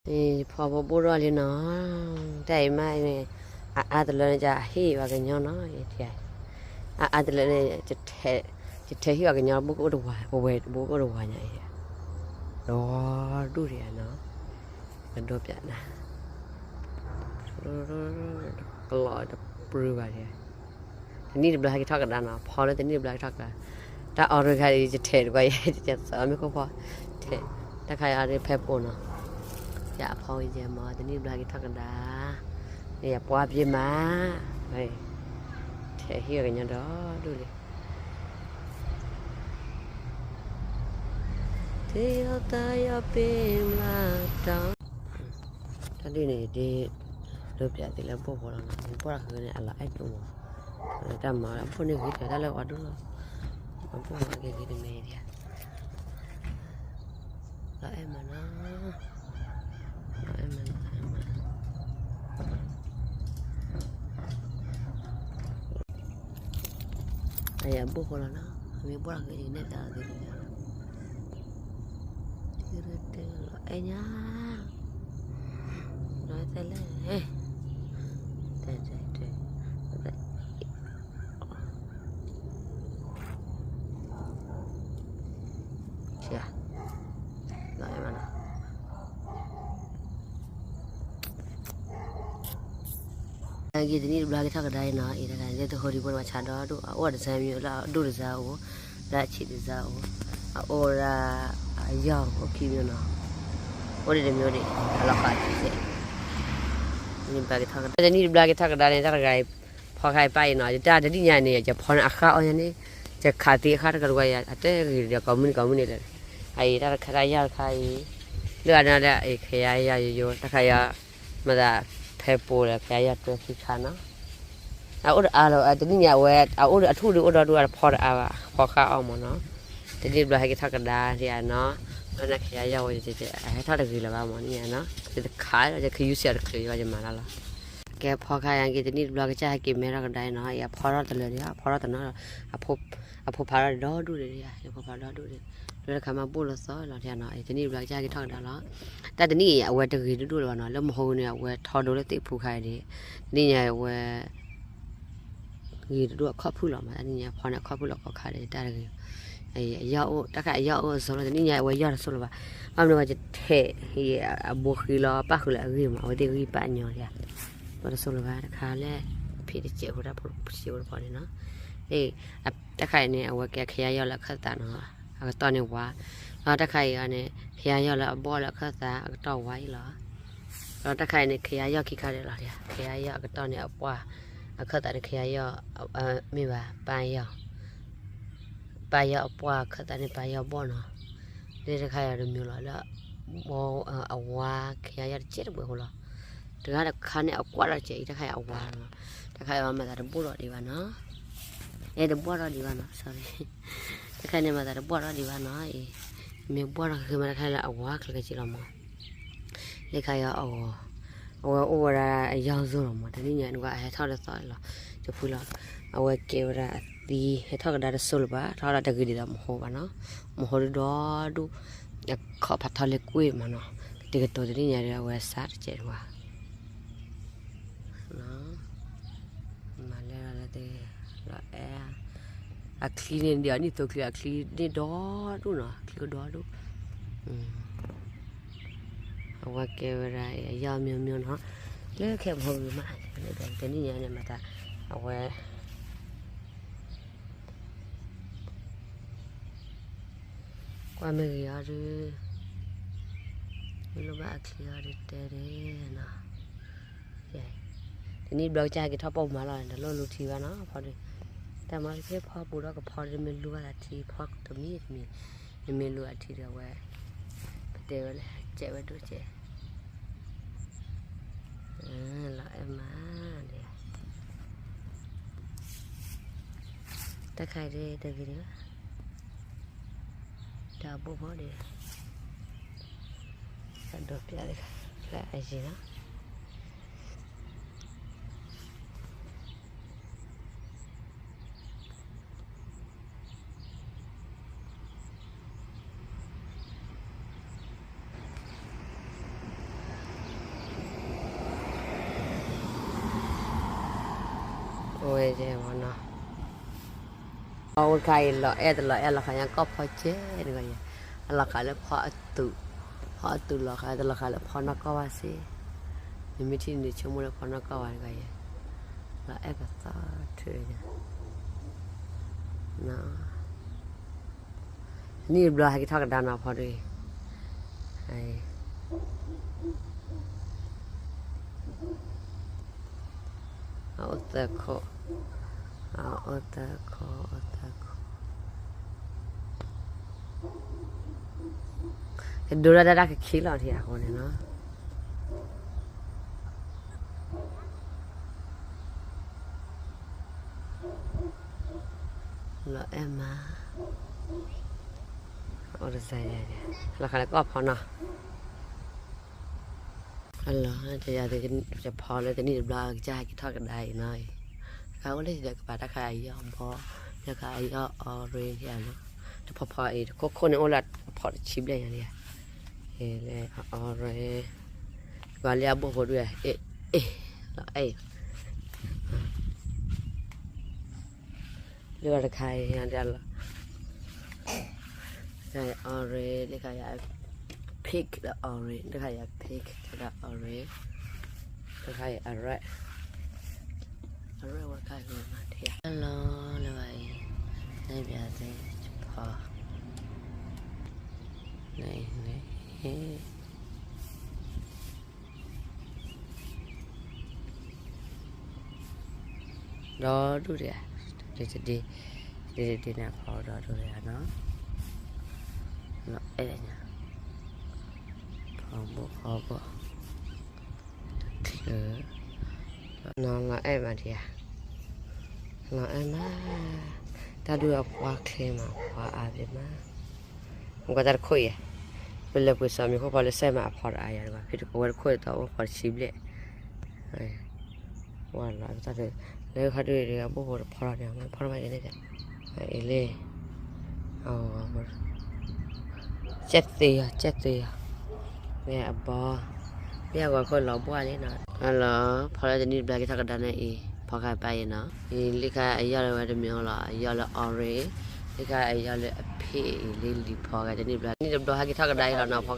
ဖီဖိဘိၣ်ထီၣ်လံနီၤ, တၢ်အံၤမးန့ၣ် အအါတလၢန့ၣ် ယဟ့ၣ်ပှၤကညီနီၤ, အအါတလၢန့ၣ် ယထဲးဟံၣ်ပှၤကညီဘိၣ်ကအိၣ်တဝၤ, ပဝဲဘိၣ်ကအိၣ်တဝၤညါအံၤ, ဒီဒူၣ်ဒံးနီၤ, ကဒိပျးနၤ, ကလီၤတပြၢၤဘၣ်ဒံး, တနံၣ်တဘျီဟဲက့ၤထီၣ်ကဒါနီၤ, ဖီလၢတနံၣ်တဘျီဟဲက့ၤထီၣ်ကဒါ, တၢ်အီရခါအံၤ ယထဲးတကွၢ်ယဲ ယစးမ့ၢ်ခိၣ်ဖီ, ထဲး, တၢ်ခါအံၤအီဒ်ဖဲပိာ်နီၤ, ယအဖီဝံၤယဲမၤ တနံၣ်တဘျီဟဲက့ၤထီၣ်ကဒါ, ယပှၢ်ပျ့ၤမး, ထဲးဟံၣ်ပှၤကညီဒီဒူၣ်လံ. တၢ်ဒ်န့ၣ်ဒ် ဒိပျးသ့လၢဘိၣ်ဖိလီၤနီၤ, နဘိၣ်တၢ်ဃုန့ၣ် အလီၤအဲၣ်ဒိၣ်မး, တၢ်မၤအဘိၣ်န့ၣ်ဂ့ၤတၢ်လၢအီၤဒိၣ်လီၤ, အဘိၣ်မၤက့ၤဂ့ၤတမံၤဒံးဧါ, လီၤအဲၣ်မးနီၤ, လီၤအဲၣ်မးနီၤ, လီၤအဲၣ်မး အယဘိၣ်ဃိလီၤနီၤ, မ့ၢ်ဘိၣ်ဃိန့ၣ် နဲၣ်သးအီၤသ့ၣ်တဖၣ်, လီၤအဲၣ်ညါ, လီၤအဲၣ်သဲလဲၣ်, တဲတဲတဲ, လီၤအဲၣ်မးနီၤ. ဂ့ၤတနံၣ်တဘျီက့ၤထီၣ်ကဒါအံၤနီၤ, အံၤတဂၤန့ၣ် တဟိဒံးဖိန့ၣ် ပှၤဆါဒီဒူၣ်, အအိၣ်ဒီးစၢ်မံၤလၢအဒိၣ်တစၢ်အိၣ်, လၢအဆံးတစၢ်အိၣ်, အအိၣ်ဒၣ်အယီၢ်အိၣ်ခံမံၤနီၤ, အိၣ်ဒံးတမံၤဒံး, အလီၤဃာ်ဆံးဆံး, တနံၣ်တဘျီက့ၤထီၣ်ကဒါန့ၣ် တၢ်တဂၤအံၤ ဖီခါအံၤပၢ်အံၤနီၤ, ယတၢ်တနံၣ်ညါန့ၣ် ယဖီန့ၣ်အဃၣ်အီၣ်ညါန့ၣ်, ယခးသ့အခါတကတဝါယၤ အတဂ့ၤဒီးကိးမုၢ်နံၤကိးမုၢ်နံၤလၢ, အအံၤတၢ်တခါတၢ်ယၢ်တခါအံၤ, လၢအန့ၣ်လၢအံၤ ခယါယၤယိယိ တၢ်ခါယၤ, မ့ၢ်သးဖဲပိာ်လၢခယါယၤတွဲခံခါနီၤ, အအိၣ်တအါလီၤ တနံၣ်ညါအဝဲ အအိၣ်ဒီးအထူၣ်ဒုးအိၣ်ဒီဒူၣ် အတဖီတအါဘၣ် ဖီဃၣ်အီၣ်မးနီၤ, တနံၣ်တဘျီဟဲက့ၤထီၣ်ကဒါဒံးဧါနီၤ, လၢနခယါယၤဝဲ အဟဲထီၣ်တဂ့ၤလၢၤဘၣ်မးန့ၣ်နီၤ, တခါလီၤ ယကယူစ့ၢ်အီၤတချုးယဘၣ်ယမၤလၢ်လီၤ. ကဲဖီခါယၤက့ၤ တနံၣ်တဘျီကစၢ်ဟဲက့ၤမဲထီၣ်ကဒါအံၤနီၤ, အံၤအဖီထီၣ်တလၢာ်ဒံး အဖီထီၣ်တနီၤ, အဖိဖးထီၣ်ဒီဒူၣ်ဒံး, အဖိဖးထီၣ်ဒီဒူၣ်ဒံး, လၢတခါမးဘိၣ်လီၤသီလီၤနီၤ, တနံၣ်တဘျီကစၢ်ဟဲက့ၤထီၣ်ကဒါလီၤ. တၢ်တနံၣ်အံၤ အဝဲတဂ့ၤဒိၣ်ဒိၣ်လၢၤဘၣ်နီၤ, လၢမဟိန့ၣ် အဝဲထီဒိလၢသ့ၣ်ဖူခါအံၤဒံး, တနံၣ်ညါအဝဲ ဂ့ၤတဒိၣ်အခီၣ်ဖုၣ်လီၤမး, တနံၣ်ညါဖီန့ၣ်အခီၣ်ဖုၣ်လီၤကိးခါဒံး တၢ်တဂ့ၤ, အယီၢ်အိၣ် တၢ်ခါအယီၢ်အိၣ်အစိလီၤ, တနံၣ်ညါအဝဲယီၢ်တစိလၢၤဘၣ်, ဘၣ်မနုၤဝဲယထဲး အဘိဃံလီၤ ပၣ်ဃုာ်လၢအဂံၢ်မး အဝဲသ့ၣ်ဂံၢ်ပၣ်ညီလံဧါ, ယီၢ်တစိလၢၤဘၣ် တခါလၢ ဖံးတစဲးဖိတၢ်ဖိတစဲးဖိတဖီန့ၣ်နီၤ, တၢ်ခါအံၤန့ၣ် အဝဲကဲခယါယီၢ်လၢအခၢၣ်သးနီၤ, အကတီၢ်န့ၣ်ဝါ, ဒီးတၢ်ခါအံၤန့ၣ် ခယါယီၢ်လၢအဘီၣ်လၢအခၢၣ်သး အကတီၢ်ဝါအံၤလီၤ. ဒီးတၢ်ခါအံၤန့ၣ် ခယါယီၢ်ခံခါဒံးလီၤ, ခယါယီၢ်အကတီၢ်န့ၣ်အပှၢ်, အခၢၣ်သးန့ၣ် ခယါယီၢ်, မ့ၢ်ဘၣ် ပၢ်ယီၢ်, ပၢ်ယီၢ်အပှၢ်အခၢၣ်သးန့ၣ် ပၢ်ယီၢ်ဘီၣ်နီၤ, လၢတၢ်ခါအံၤတမံၤလီၤလၢ အဝါခယါယီၢ်တစဲးတဘှဲးဖိလီၤ. တဂၤတခါန့ၣ် အကွၢ်ဒီးစဲးအံၤ တၢ်ခါအံၤအဝါနီၤ, တၢ်ခါအံၤအဝါမၤသးတဘီၣ်ထီၣ်ဒံးဘၣ်နီၤ, အဲ တဘီၣ်ထီၣ်ဒံးဘၣ်နီၤ, တၢ်ခါန့ၣ်မၤသးတဘီၣ်ထီၣ်ဒံးဘၣ်နီၤ, မ့ၢ်ဘီၣ်ထီၣ်ဃ့မး တၢ်ခါလၢအဝါချ့ကဲက့လီၤမး, လၢခါအံၤအဂီၢ်, အဝဲအိၣ်ဝဲဒၣ်အယီၢ်စိလီၤမး, တနံၣ်ညါန့ၣ် အဟဲထီၣ်လၢသီလီၤ, တဖုလီၤ, အဝဲကဲဝဲဒၣ်အသံ ဟဲထီၣ်ကဒါတစိလၢၤဘၣ်, ထီၣ်ဒၣ်တဂ့ၤဒံးဒီးမဟိဘၣ်နီၤ, မဟိဒုဒီဒူၣ်, အခီၣ်ဖးထီလၢကွ့ၢ်မးနီၤ, တကတိၤတနံၣ်ညါဒီးအဝဲစးတစဲးတဝါ မၤလဲၢ်လီၤလၢတဂ့ၤ, လီၤအဲၣ်, အချံန့ၣ်ဒ်အနံၣ်သိချံ အချံန့ၣ်ဒီဒူၣ်နီၤ, အချံကဒီဒူၣ်, အဝဲကဲဝဲဒၣ်အယီၢ်မံၤမံၤနီၤ, လၢခဲမဟိဂ့ၤမး, တနံၣ်ညါန့ၣ်မၤသး, အဝဲ ကွၢ်မ့ၢ်ဂ့ၤအီၤဒုး, မ့ၢ်လိၣ်ဘၣ်အချံအီၤဒုးတဲဒၣ်နီၤ, တနံၣ်ဘျီကစၢ်ဟဲက့ၤထီၣ်ပိာ်မးလီၤ တလိၣ်လူထံဘၣ်နီၤ, ဖီဒုး, တၢ်မၤတဖဲဖီပူၤဒီးကဖီဒုး မ့ၢ်လူဘၣ်သးထံဖီတမံၤတမံၤ, နမ့ၢ်လူအထံဒီးအဝဲ, ပတဲဝဲလၢ ကဲးဝဲဒိၣ်ကဲး လီၤအဲၣ်မးဒဲး, တၢ်ခါအံၤဒ်တဂ့ၤဒံးဘၣ်, တၢ်ဘိၣ်ဘီၣ်ဒံး, တၢ်ဒိးပျးလၢအယံၤနီၤ. ဝဲကဲဝဲနီၤ, အဝဲတခါအံၤလီၤအဲၣ်တလီၤအဲၣ်လီၤဃးညါကီၢ်ဖီကဲန့ၣ်ဂီၢ်ယဲ, အလီၤဃးလၢဖီအတုး, ဖီအတုးလီၤဃး တလီၤဃးလၢဖီနီၢ်ကီၢ်ဘၣ်စ့ၢ်, နမ့ၢ်ထံၣ်န့ၣ်ဆိကမိၣ်လၢဖီနီၢ်ကီၢ်ဘၣ်န့ၣ်ဂီၢ်ယဲ, လီၤအဲၣ်ပသီထုညါ နံၣ်တဘျီဟဲက့ၤထီၣ်ကဒါနီၤဖီဒ်အံၤ, အအိၣ်သၢခိၣ်, အအိၣ်သၢခိၣ်, အိၣ်သၢခိၣ်, ကဒိဒၣ်တၢ်တၢ်ကခံလီၤထံအဃိန့ၣ်နီၤ. လီၤအဲၣ်မး, အိၣ်တစဲးယဲ, လီၤဃးလၢကီၢ်ဖီနီၤ, အလီၤ, ယဖီလၢတနံၣ်တဘျီ ကစၢ်ဟဲက့ၤထီၣ်ကဒါအံၤနီၤ, တခါအိၣ်လၢယဒီးကပၤတၢ်ခါအယီၢ်ဘီ, တခါအယီၢ် orange နီၤ, တဖီဖီအံၤ တခိၣ်ခိၣ်န့ၣ်အိၣ်လၢအဖီတဆံဘျဲၣ်ညါလံ, လၢ orange, ကွၢ်လၢအဘိၣ်ဖိဒ်, အ့ၣ်, လီၤအဲၣ် လၢတခါအံၤ, တခါအံၤ orange, တခါအံၤ pink ဒီး orange, တခါအံၤ pink ဒီး orange, တခါအံၤ red, red ဝဲတခါအံၤ hello လၢဝဲအံၤ, နဲဘၣ်သ့ၣ်ဖီ ဒီဒူၣ်တဂၤ, ဒ်တဒ်, ဒ်တဒ်န့ၣ်ဖီဒီဒူၣ်တဂၤနီၤ, လီၤအဲၣ်ညါ, ဖီဘိၣ်ဖီဘိၣ်, တချုး, နီၤလီၤအဲၣ်မးဒံးဧါ, လီၤအဲၣ်မး, တၢ်ဒူၣ်အပှၢ်ချ့မး ပှၢ်အါဘ့ၣ်မး မ့ၢ်ကွၢ်တၢ်တခိၣ်အံၤ, ပလဲၤပှ့ၤစီၤမံၤခိၣ်ဖီလၢစဲးမးအဖီတအါယၤတဂၤ ဖဲတကဝဲတခိၣ်အံၤတအိၣ်ဖီတဆံဘျဲၣ်, ဝဲလီၤတၢ်တ, လၢခါဒုးတဂၤဘိၣ်ဖိတဖီထီၣ်န့ၣ် မ့ၢ်ဖီထီၣ်မးကန့ၣ်, အ့လ့ၣ်, ကဲၣ်သ့ယီၤ ကဲၣ်သ့ယီၤ, မ့ၢ်အဘီ, မ့ၢ်အဂီၤခိၣ်လီၤဘှၢ်လံနီၤ, အလီၤ, ဖီလၢတနံၣ်တဘျီက့ၤထီၣ်ကဒါန့ၣ်အံၤ ဖီခါပာ်အံၤနီၤ, အံၤလံခါအယီၢ်လၢဝဲတမံၤအိၣ်လီၤ အယီၢ်လၢ orange, လံခါအယီၢ်လၢအ pink အံၤလံလံၤဖီခါတနံၣ်တဘျီ နံၣ်တဘျီဟဲက့ၤထီၣ်ကဒါအံၤလီၤနီၤ ဖီခါ